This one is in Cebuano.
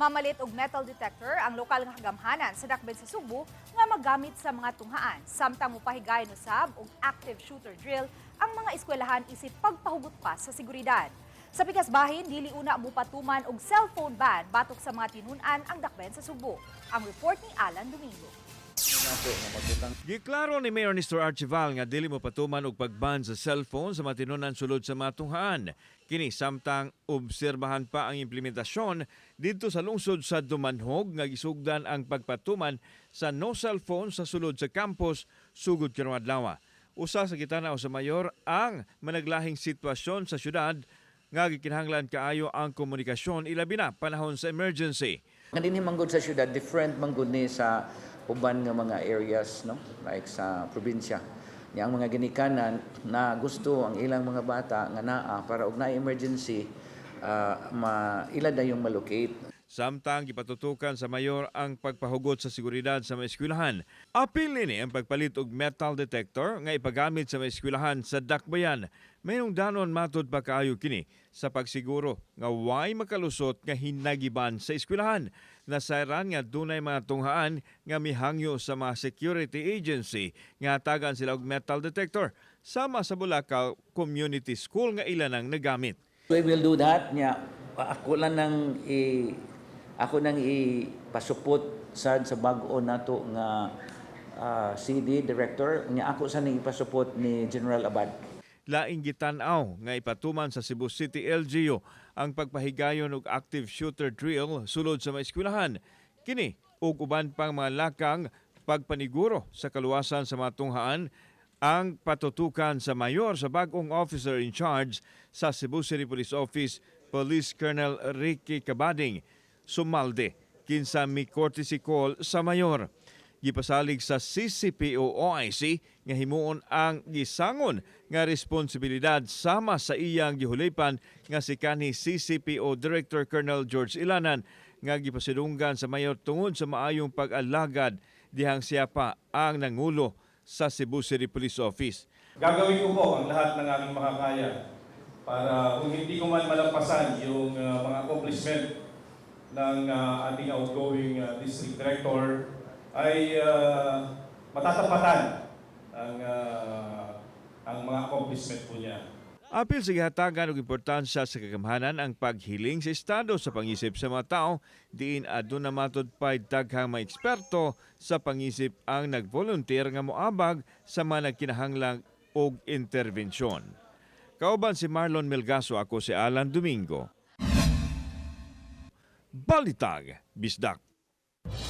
Mamalit og metal detector ang lokal nga kagamhanan sa dakben sa Sugbo nga magamit sa mga tunghaan. Samtang mopahigayon usab og active shooter drill ang mga eskwelahan isip pagpahugot pa sa seguridad. Sa pikas bahin, dili una mupatuman og cellphone ban batok sa mga tinun-an ang dakben sa Sugbo. Ang report ni Alan Domingo. Giklaro ni Mayor Nestor Archival nga dili mopatuman og pagban sa cellphone sa matinunan sulod sa mga tunghaan. Kini samtang obserbahan pa ang implementasyon didto sa lungsod sa Dumanjug nga gisugdan ang pagpatuman sa no cellphone sa sulod sa campus sugod karong adlaw. Usa sa gitanaw sa mayor ang managlahing sitwasyon sa syudad nga gikinahanglan kaayo ang komunikasyon, ilabi na panahon sa emergency. Nga dinhi manggod sa syudad, different manggod ni sa uban nga mga areas, no, like sa probinsya. Nya ang mga ginikanan na gusto ang ilang mga bata nga naa para og na emergency, ma ila dayong malocate. Samtang gipatutukan sa mayor ang pagpahugot sa seguridad sa mga eskwelahan. Apil nini ang pagpalit og metal detector nga ipagamit sa mga eskwelahan sa Dakbayan. Mahinungdanon matud pa kaayo kini sa pagsiguro nga way makalusot nga hinagiban sa eskwelahan. Nasayran nga dunay mga tunghaan nga mihangyo sa mga security agency nga hatagan sila og metal detector, sama sa Bulacau Community School nga ila nang nagamit. We will do that nya ako nang ipasupot sad sa bag-o nato nga CD director, nya ako sa ning ipasupot ni General Abad. Laing gitan-aw nga ipatuman sa Cebu City LGU ang pagpahigayon og active shooter drill sulod sa mga eskwelahan. Kini ug uban pang mga lakang pagpaniguro sa kaluwasan sa mga tunghaan ang patutukan sa mayor sa bag-ong officer in charge sa Cebu City Police Office, Police Colonel Ricky Cabading Sumalde, kinsa mi courtesy call sa mayor. Gipasalig sa CCPO OIC nga himuon ang gisangon nga responsibilidad sama sa iyang gihulipan nga si kanhi CCPO Director Colonel George Ilanan, nga gipasidunggan sa mayor tungod sa maayong pag-alagad dihang siya pa ang nangulo sa Cebu City Police Office. Gagawin ko po ang lahat ng aking makakaya para kung hindi ko man malampasan yung mga accomplishment ng ating outgoing district director ay matatapatan ang mga accomplishment po niya. Apil sa gihatagan og importansya sa kagamhanan ang paghiling sa estado sa pangisip sa mga tao, diin aduna matud pa'y daghang mga eksperto sa pangisip ang nagvolunteer nga moabag sa mga nagkinahanglan og interbensyon. Kauban si Marlon Melgaso, ako si Alan Domingo. Balitag, Bisdak.